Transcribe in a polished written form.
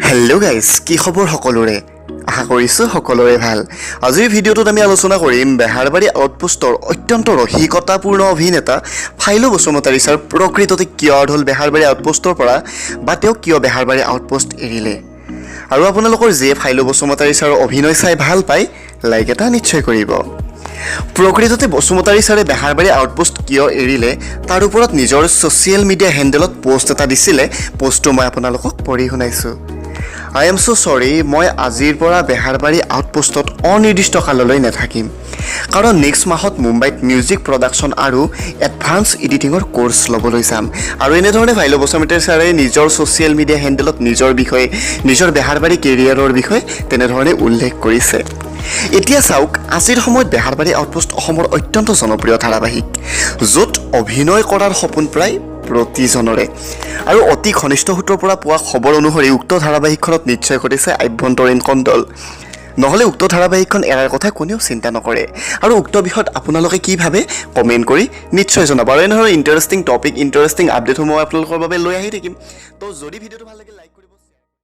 Hello' guys, কি খবৰ সকলোৰে? আশা কৰিছোঁ সকলোৰে ভাল। আজিৰ ভিডিঅ'টোত আমি আলোচনা কৰিম বেহাৰবাৰী আউটপোষ্টৰ অত্যন্ত ৰসিকতাপূৰ্ণ অভিনেতা ফাইলো বসুমতাৰী ছাৰ প্ৰকৃততে কিয় আউট হ'ল বেহাৰবাৰী আউটপোষ্টৰ পৰা বা তেওঁ কিয় বেহাৰবাৰী আউটপোষ্ট এৰিলে। আৰু আপোনালোকৰ যিয়ে ফাইলো বসুমতাৰী ছাৰৰ অভিনয় চাই ভাল পায়, লাইক এটা নিশ্চয় কৰিব। প্ৰকৃততে বসুমতাৰী ছাৰে বেহাৰবাৰী আউটপোষ্ট কিয় এৰিলে, তাৰ ওপৰত নিজৰ ছ'চিয়েল মিডিয়া হেণ্ডেলত পষ্ট এটা দিছিলে। পষ্টটো মই আপোনালোকক পঢ়ি শুনাইছোঁ। "I am so sorry, মই আজিৰ পৰা বেহাৰবাৰী আউটপোষ্টত অনিৰ্দিষ্ট কাললৈ নাথাকিম, কাৰণ নেক্সট মাহত মুম্বাইত মিউজিক প্ৰডাকশ্যন আৰু এডভান্স এডিটিঙৰ ক'ৰ্চ ল'বলৈ যাম।" আৰু এনেধৰণে ফাইলো বসুমতাৰী ছাৰে নিজৰ ছ'চিয়েল মিডিয়া হেণ্ডেলত নিজৰ বিষয়ে, নিজৰ বেহাৰবাৰী কেৰিয়াৰৰ বিষয়ে তেনেধৰণে উল্লেখ কৰিছে। এতিয়া চাওক, আজিৰ সময়ত বেহাৰবাৰী আউটপোষ্ট অসমৰ অত্যন্ত জনপ্ৰিয় ধাৰাবাহিক, য'ত অভিনয় কৰাৰ সপোন প্ৰায় প্ৰতিজনৰে। আৰু অতি ঘনিষ্ঠ সূত্ৰৰ পৰা পোৱা খবৰ অনুসৰি উক্ত ধাৰাবাহিকখনত নিশ্চয় ঘটিছে আভ্যন্তৰীণ কন্দল, নহ'লে উক্ত ধাৰাবাহিকখন এৰাৰ কথা কোনেও চিন্তা নকৰে। আৰু উক্ত বিষয়ত আপোনালোকে কি ভাবে, কমেণ্ট কৰি নিশ্চয় জনাব। আৰু এনেধৰণৰ ইণ্টাৰেষ্টিং টপিক, ইণ্টাৰেষ্টিং আপডেটসমূহ মই আপোনালোকৰ বাবে লৈ আহি থাকিম। তো যদি ভিডিঅ'টো ভাল লাগে, লাইক কৰিব।